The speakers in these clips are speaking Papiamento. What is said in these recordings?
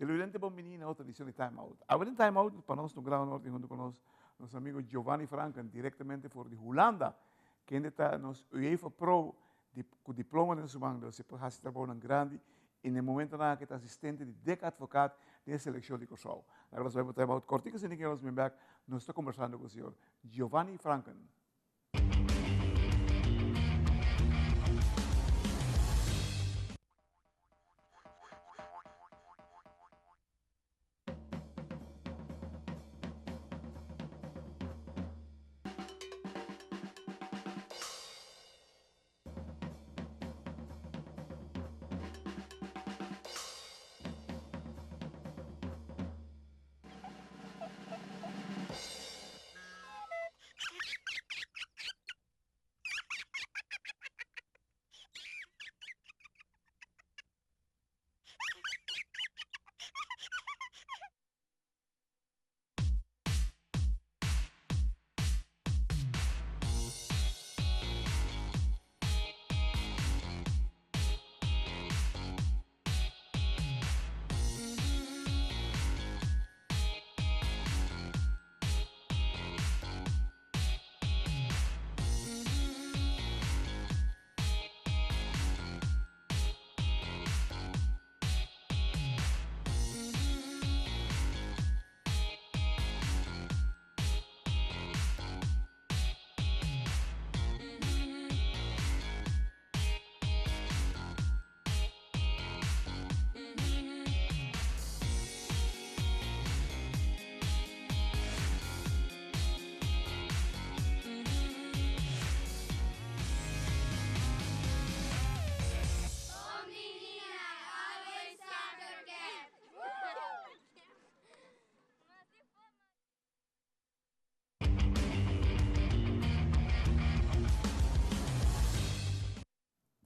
Televidente bon bini na otro edicion di Time Out. Awe den Time Out pa nos ta un gran honor tin hunto cu nos nos amigo Giovanni Franken directamente for di Hulanda kende ta nos UEFA Pro di cu diploma den su man dus e por haci trabounan grandi y na e momentonan aki ta asistente di Dick Advocaat den e seleccion di Corsou. Laga nos bai pa Time Out cortico asina ke nos bin bek nos ta conversando cu señor Giovanni Franken.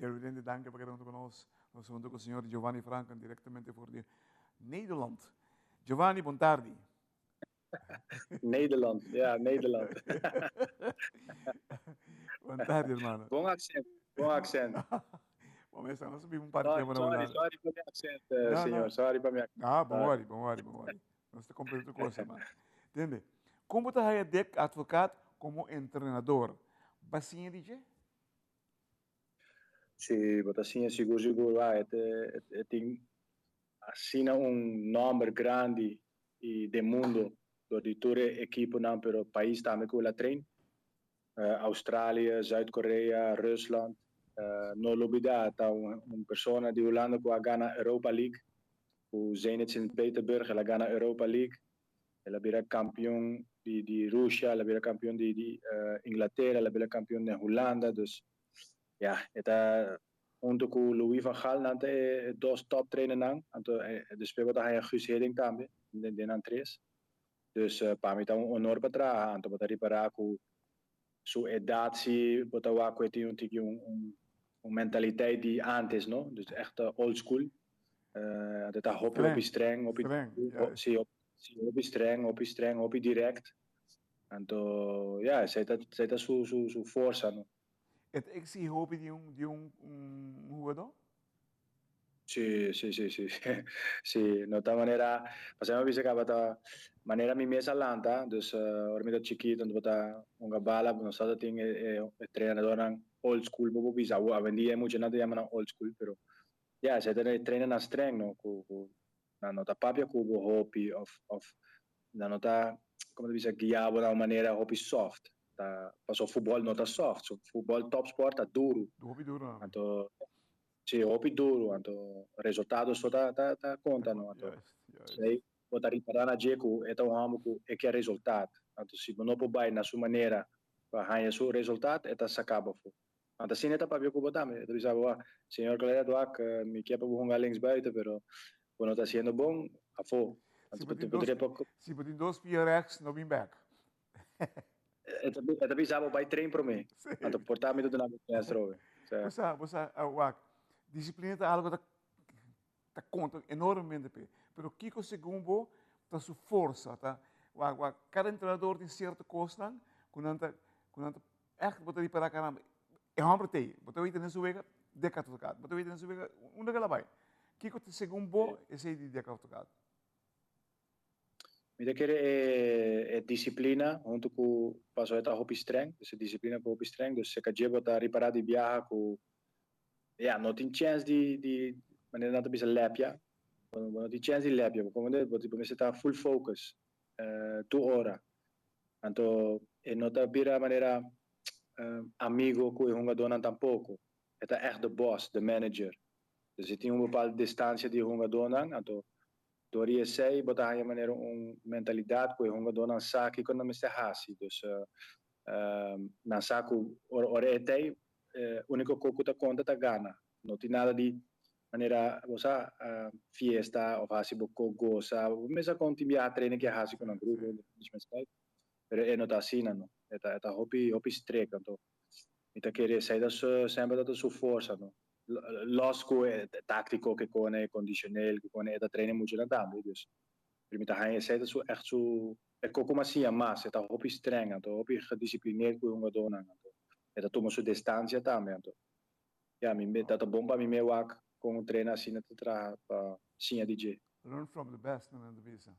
Televidente, danki pa keda huntu ku nos. Nos huntu ku señor Giovanni Franken direktamente for di Nederland. Giovanni, bon tardi. Nederland, ja, Nederland. Bon tardi, hermano. Bon accent, bon accent. Bon, mesa, nos biba un par di tempo na Sorry, sorry pa mi accent, eh, No, señor. no. Sorry pa mi accent. Ah, bon worry, bon worry, bon worry. Nos ta comprende tur cosa, man. Tende, kon bo ta haya Dick Advocaat como entrenador? Ba siña di dje? Sí, bo ta siña sigur sigur wa. E e tin asina un nomber grandi i den mundo dor di tur e ekiponan pero pais tambe ku el a train. Australia, Zuid Korea, Rusland. No lubida ta un persona di Hulanda ku a gana Europa League ku Zenit Sint Peterburg el a gana Europa League. El a bira kampion di di Rusia, el a bira kampion di di Inglatera, el a bira kampion den Hulanda. Dus ya, e ta hunto ku Louis van Gaal nan ta e dos top trainernan. Anto despues bo ta haña Guus Hiddink tambe den den nan tres. Dus pa mi ta un honor pa traha. Anto bo ta ripará ku su edat si bo ta wak ku e tin un tiki un un mentaliteit di antes no, dus echt old school. Anto ta hopi hopi streng, hopi si hopi streng, hopi streng, hopi direct. Anto ya esei ta esei ta su su su forsa no. E ta exigi hopi di un di un hugadó? Si, si, si, si. Si, no ta manera, pasobra mi a bisa caba ta manera mi mes a lanta, dus ora mi ta chikito anto bo ta hunga bala, nos tabata tin e e trenadornan old school bo por bisa, awor awendia e muchanan ta yama nan old school, pero ya esei ta e trenernan streng no, cu cu nan no ta papia cu bo hopi of of nan no ta como ta bisa guia bo na un manera hopi soft, ta pasobra futbol no ta soft, so futbol topsport ta duru, Hopi duru nan. anto Si, hopi duru, anto resultado so ta ta ta konta no, anto esei bo ta ripará na dje ku e ta un hòmber ku e ke resultat, anto si bo no por bai na su manera pa haña su resultat e ta saka bo afó. Anto asina e ta papia ku bo tambe, e ta bisa bo, Señor Claret wak mi ke pa bo hunga links buiten pero bo no ta hasiendo bon, afó. Si bo tin dos, si bo tin dos pia rechts no bin bèk. E ta bisa bo bai train prome. Anto por ta mi ta duna bo chance trobe. Bo sa, bo sa, wak, disciplina ta algo ta ta conta enormemente p'e. Pero kico segun bo ta su forsa? Ta, wak, wak, cada entrenador tin cierto cosnan cu nan ta, cu nan ta echt bo ta ripara caramba, e homber t'ey, bo ta weten den su wega dek advocaat, bo ta weten den su wega unda ke el a bai. Kico ta segun bo esey di dek advocaat? Mi ta kere e e disiplina huntu ku paso e ta hopi streng, dus e disiplina ku hopi streng, dus seka dje bo ta ripará di biaha ku ya no tin chèns di di manera nan ta bisa lèpia, bo no tin chèns di lèpia, bo komprende? Bo bo mester ta full focus tur ora. Anto e no ta bira manera amigo ku e hungadónan tampoko, e ta ègt de bòs, de manager. Dus e tin un bepaalde distansia di e hungadónan, anto Dor di esei bo ta haña manera un mentalidat ku e hungadónan sa kiko nan mester hasi. Dus nan sa ku ora ora e tei úniko kos ku ta konta ta gana. No tin nada di manera bo sa fiesta òf hasi bo kos gosa. Bo mester kon tin biaha trainer ke hasi ku nan grupo pero e no ta asina no. E ta e ta hopi hopi strek anto mi ta kere esei ta semper ta su forsa no. Los ku e táktiko ke kone, kondisioneel ke kone, e ta traina muchanan tambe. Dus mi ta haña esei ta su ègt su e koko mas siña mas. E ta hopi streng anto hopi gedisiplineerd ku e hungadónan anto e ta tuma su distansia tambe anto ya mi ta ta bon pa mi me wak kon un trainer asina ta traha pa siña di dje. Learn from the best men nan ta bisa.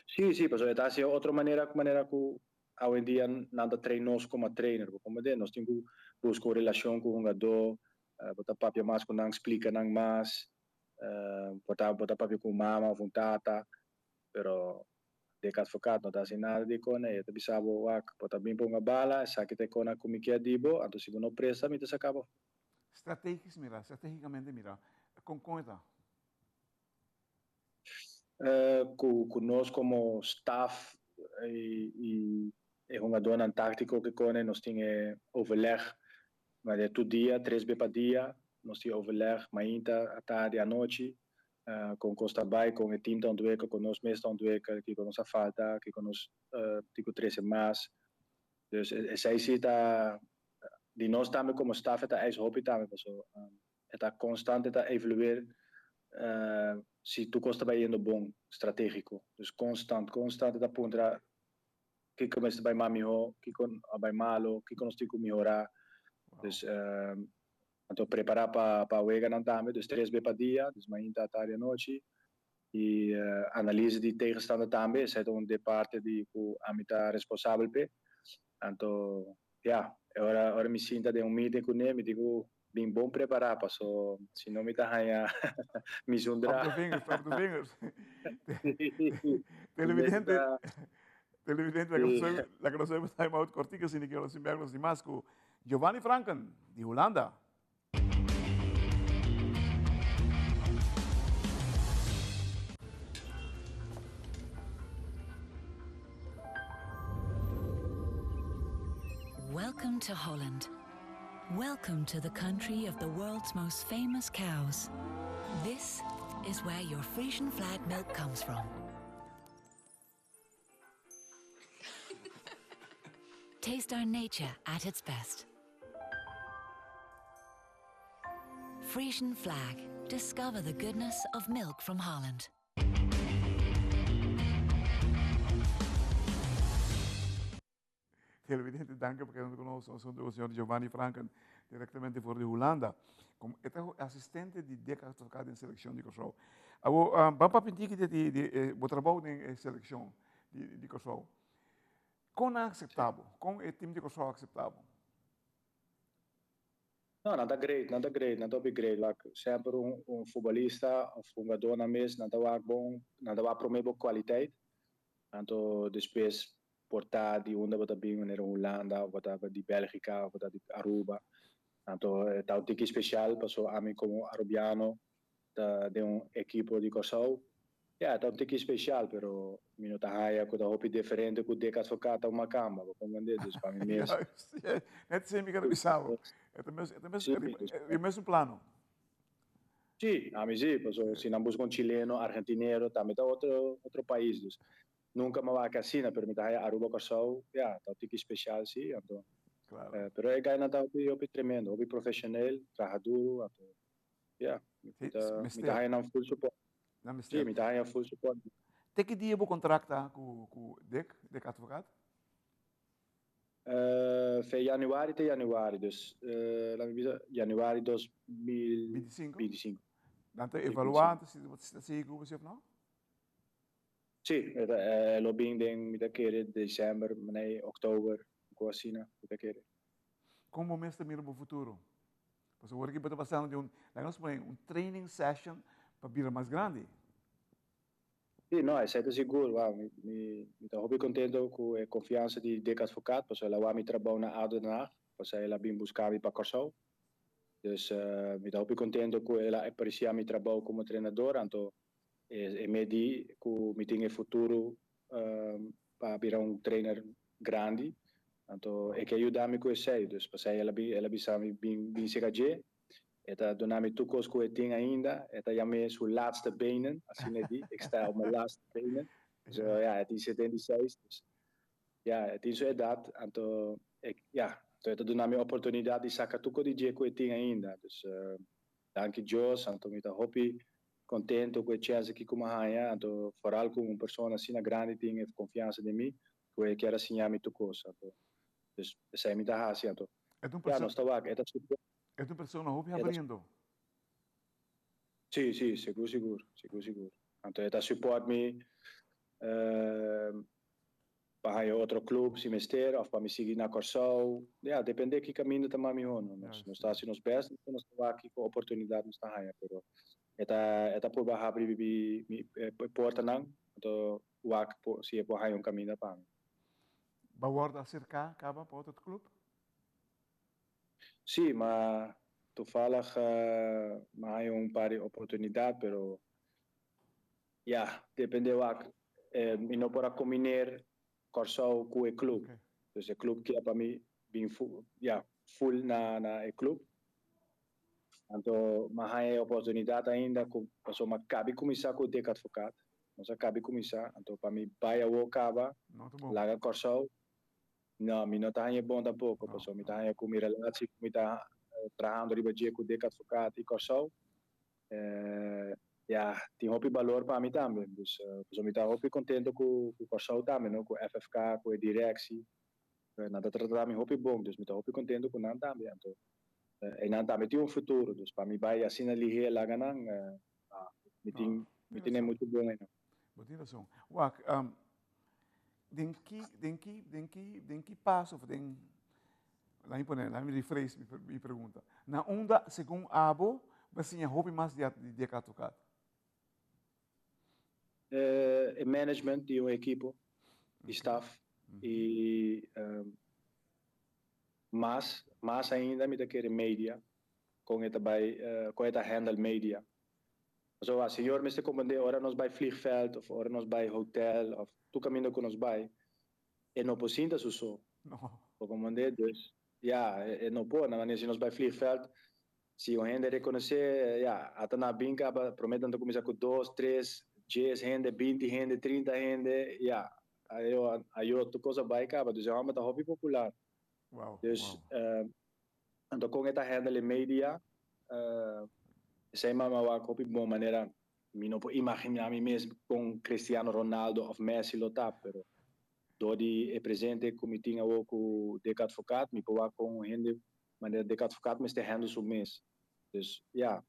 Sí, sí, pasobra e ta hasi otro manera manera ku awendia nan ta train nos komo trainer. Bo komprende? Nos tin ku buska un relashon ku hungadó, bo ta papia mas ku nan, splika nan mas, bo ta bo ta papia ku un mama òf un tata, pero Dick Advocaat no ta hasi nada di e kona, e ta bisa bo, wak, bo ta bin pa hunga bala, esaki ta e kona ku mi kier di bo, anto si bo no presta mi ta saka bo. Strategisch mira, strategicamente mira, kon kon e ta? Ku nos komo staf i e hungadónan táktiko ke kone nos tin e overleg manera tur dia, tres be pa dia nos tin overleg mainta, atardi, anochi kon kos ta bai, kon e tim ta ontwikkel, kon nos mes ta ontwikkel, kiko nos a falta, kiko nos tin ku trese mas. Dus esei si ta di nos tambe komo staf e ta eis hopi tambe pasobra E ta constante ta evaluer si tur cos ta bay yendo bon, strategico. Dus constant, constant e ta puntra kico mester bay mas miho, kico a bay malo, kico nos tin cu mihora. Dus anto prepara pa pa weganan tambe, dus tres be pa dia, dus mainta, atardi, anochi. Y analise di tegenstander tambe, esey ta un departe di cu ami ta responsabel p'e. Anto ya, e ora ora mi sinta den un meeting cune mi tin cu Bin bon prepará paso si no mi ta haña mi zundra. Up the fingers, up the fingers. Televidente, televidente, la que nos hemos time out cortico sin que los invernos ni más ku Giovanni Franken di Hulanda. Welcome to Holland. Welcome to the country of the world's most famous cows. This is where your Frisian flag milk comes from. Taste our nature at its best. Frisian flag. Discover the goodness of milk from Holland. Televidente, danki pa keda ku nos. Nos huntu ku señor Giovanni Franken, direktamente for di Hulanda. Komo e ta asistente di Dick Advocaat den selekshon di Kòrsou. Abo, ban papia un tiki di di bo trabou den e selekshon di di Kòrsou. Kon nan a akseptá bo? Kon e tim di Kòrsou a akseptá bo? No, nan ta great, nan ta great, nan ta hopi great. Wak, semper un un futbolista òf hungadónan mes nan ta wak bon, nan ta wak promé bo kwaliteit. Anto despues por ta di unda bo ta bin, manera Hulanda of bo ta di Belgica of bo ta di Aruba. Anto e ta un tiki special paso ami como Arubiano ta den un ekipo di Kòrsou. Ya, e ta un tiki special pero mi no ta haya ku ta hopi diferente ku Dick Advocaat ta un makamba, bo comprende? Dus pa mi mes. Net esei mi kere bisa bo. E ta mes, e ta mes, e mesun plano. Sí, ami sí, paso si nan busca un chileno, argentinero, tambe ta otro, otro pais, dus nunca mi a wak asina, pero mi ta haya Aruba, Kòrsou, ya, ta un tiki special sí, anto, Claro. pero e gainan ta hopi, hopi tremendo, hopi profesional, traha duro, anto, ya, mi Sí, ta, mi ta mester. haya nan full support. Nan mester. Sí, mi ta haya full support. Te ki dia bo contract ta ku, ku Dick, Dick Advocaat? Fe januari te januari, dus laat mi bisa januari 2025. 2025. Nan ta evaluá antes si ta sigui ku bo si of no? Si, e lo bin den, mi ta kere, december, manera october, cu asina, mi ta kere. Con bo mes ta mira bo futuro? Pasobra awor aki bo ta pasando di un, laga nos pone, un training session pa bira mas grandi. Si, no, esei ta sigur. Wow, mi, mi, mi ta hopi contento cu e confiansa di Dick Advocaat, pasobra el a wak mi trabou na ADO Den Haag, pasobra el a bin busca mi pa Corsou. Dus, mi ta hopi contento cu el a aprecia mi trabou como trenador, anto e me di cu mi tin e futuro pa bira un trainer grandi, anto e ke yuda mi cu esey, dus pasey el a el a bisa mi bin bin cerca dje, e ta duna mi tur cos cu e tin ainda, e ta yam'e su laatste benen, asina e di, ik sta op mijn laatste benen, so ja, e tin 76, dus ja, e tin su edad, anto e ja, anto e ta duna mi oportunidad di saca tur cos di dje cu e tin ainda, dus danki Dios, anto mi ta hopi Contento cu e chance aki cu mi a haña, anto foral cu un persona asina grandi tin e confiansa den mi, cu e kier a siña mi tur cos, anto dus esey mi ta haci, anto E ta un ya perso nos ta wak, e ta super. E ta un persona hopi E ta habriendo. Si, si, sigur sigur, sigur sigur. Anto e ta support mi pa haña otro club si mester of pa mi sigui na Kòrsou, ya depende ki kaminda ta mas mihó no. Nos nos ta hasi nos best nos ta wak kiko oportunidat nos ta haña pero e ta e ta purba habri mi e portanan anto wak si e por haña un kaminda pa mi. Bo a wòrdu aserká kaba pa otro club? Sí, ma toevallig mi a haña un par di oportunidat pero Ya, depende wak. Mi no por a combineer Kòrsou ku e club. Dus e club kier pa mi bin ya, full na na e club. Anto mi a haña e oportunidat ainda ku pasobra mi a kabi kuminsá ku Dick Advocaat. Nos a kabi kuminsá, anto pa mi bai awor kaba, laga Kòrsou, no, mi no ta haña e bon tampoko, pasobra mi ta haña ku mi relatie ku mi ta trahando riba dje ku Dick Advocaat i Kòrsou, Ya, tin hopi balor pa mi tambe. Dus pasobra mi ta hopi contento cu Corsou tambe, no, cu FFK, cu e directie. Nan ta trata mi hopi bon, dus mi ta hopi contento cu nan tambe. Anto e nan tambe tin un futuro, dus pa mi bay asina lihe laga nan, mi tin mi tene mucho bon eynan. Bo tin rason. Wak, den ki, den ki, den ki, den ki paso of den, laat mi pone, laat mi rephrase mi pregunta. Na unda, segun abo, bo a siña hopi mas di di e Advocaat? E management di un ekipo, di staf, i mas, mas ainda mi ta kere media, kon e ta bai, kon e ta handle media. Pasobra señor mester comprende ora nos bai vliegveld of ora nos bai hotel of tur caminda cu nos bai e no por sinta su so. Bo comprende? Dus ya e no por. Na manera si nos bai vliegveld si un hende reconoce ya ata na bin caba prome nan ta cuminsa cu dos, tres, dies hende, binti hende, trinta hende ya ayo ayo tur cos a bai caba. Dus e homber ta hopi popular. Dus Anto kon e ta handle e media, esei mama wak hopi bon manera mi no por imagina mi mes kon Cristiano Ronaldo of Messi lo ta, pero dor di e presente ku mi tin awor ku Dick Advocaat mi por wak kon un hende manera Dick Advocaat mester handle su mes. Dus ya,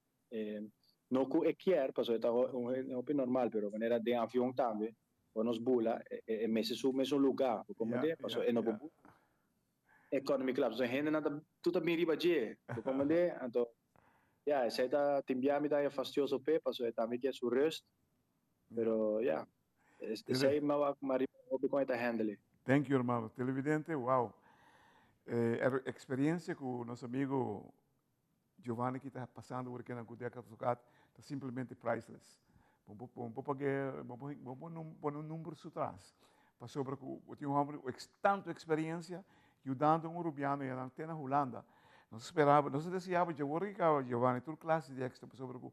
no ku e kier pasobra e ta un hende hopi normal pero manera den avion tambe ora nos bula e mester su mesun luga, bo comprende? Pasobra e no por bula. Economy club. So hendenan ta tur ta bin riba dje. Bo comprende? Anto ya, esei ta tin bia mi ta haña fastioso p'e pasobra e tambe kier su rust. Pero ya, esei mi a wak mas riba hopi kon e ta handle. Thank you hermano. Televidente, wow. E experiencia cu nos amigo Giovanni ki ta pasando ora kinan cu Dick Advocaat ta simplemente priceless. Bo bo bo pag'e, bo bo pone un number su tras. Pasobra cu bo tin un homber cu tanto experiencia yudando un Rubiano y anan te na Hulanda. Nos a speraba, nos a deseaba dje ora ki caba Giovanni tur clase di exito pasobra cu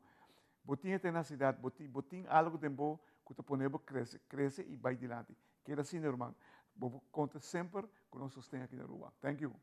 bo tin e tenacidad, bo tin bo tin algo den bo cu ta pone bo crece, crece y bay dilanti. Keda asina ruman. Bo por conta semper cu nos sosten aki na Aruba. Thank you.